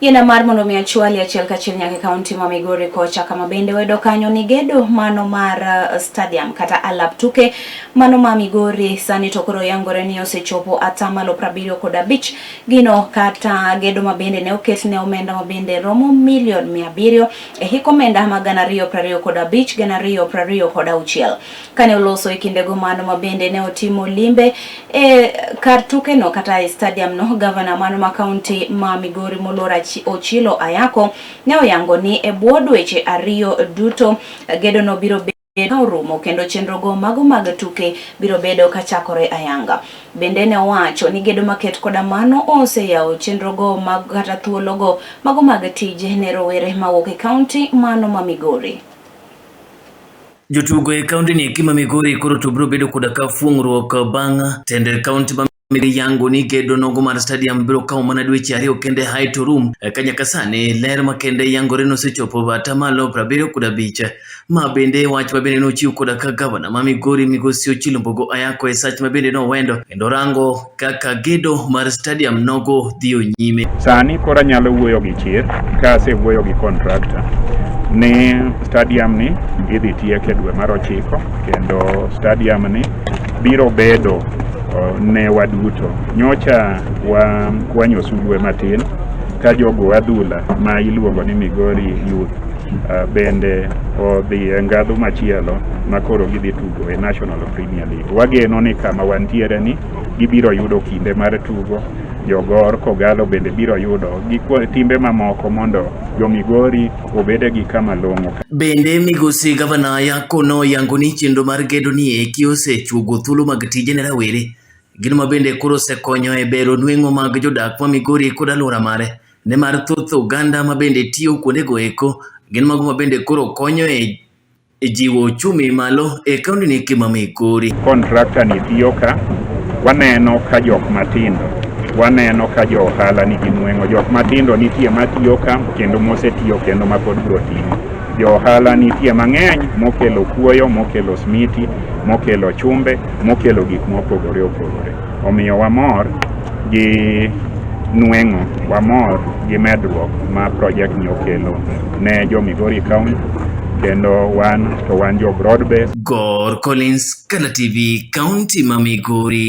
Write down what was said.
Yiena mar mondo mi achwali achiel kachiel nyaka e kaunti ma Migori kocha kama bende wayudo kanyo ni gedo mano mar stadium kata alap tuke mano ma Migori sani to koro yangore ni osechopo atamalo 75 gino kata gedo ma bende ne oket ne omenda ma bende romo milion 700 e hik omenda ma 2025 2026. Kane oloso e kindego mano ma bende ne otimo limbe e kar tukeno kata e stadium no, gavana mano ma kaunti ma Migori moluor Ochilo Ayako ne oyango ni e bwo dweche 2 duto gedono biro bedo ka orumo kendo chenrogo mago mag tuke biro bedo kachakore ayanga. Bende ne owacho ni gedo maket koda mano oseyawo chenrogo mag kata thuologo mago mag tije ne rowere mawuok e kaunti mano ma Migori. Jotugo e kaunti ni eki ma Migori koro to biro bedo koda ka fuong'ruok bang' tend kaunti ma Migori yango ni gedo nogo mar stadium biro kawo mana dweche 2 kende hae to rum ka nyaka sani ler makende yangore nosechopo atamalo 75. Ma bende wach ma bende nochiw koda ka gavana ma Migori migosi Ochilo Mbogo Ayako e sach ma bende nowendo kendo rango kaka gedo mar stadium nogo dhiyo nyime. Sani koro anyalo wuoyo gi chir ka asewuoyo gi contractor ni stadium ni idhi tiek e dwe mar 9 kendo stadium ni biro bedo ne waduto. Nyocha wakwanyo sulwe matin ka jogo adhula ma iluongo ni Migori Youth bende odhi e ngadhu machielo ma koro gidhi tugo e National Premier League. Wageno ni kama wantiere ni gibiro yudo kinde mar tugo, jogor Kogalo bende biro yudo gi timbe mamoko mondo jo Migori obede gi kama long'o. Bende migosi gavana Ayako noyango ni chenro mar gedo ni eki osechuogo thuolo mag tije ne rawere, gino ma bende koro osekonyo e bero nweng'o mag jodak ma Migori kod alwora mare, nimar thoth oganda ma bende tiyo kuondego eko gin mago ma bende koro konyo e jiwo uchumi malo e kaunti ni eki ma Migori. Kontrakta ni tiyo ka, waneno ka jok matindo, waneno ka jo ohala nigi nweng'o, jok matindo nitie matiyo ka kendo mosetiyo kendo mapod biro tiyo. Jo ohala nitie mang'eny mokelo kuoyo, mokelo smiti, mokelo chumbe, mokelo gik mopogore opogore. Omiyo wamor gi nweng'o, wamor gi medruok ma project ni okelo ne jo Migori County kendo wan to wan jo broad base. Gor Collins, Kala TV, County ma Migori.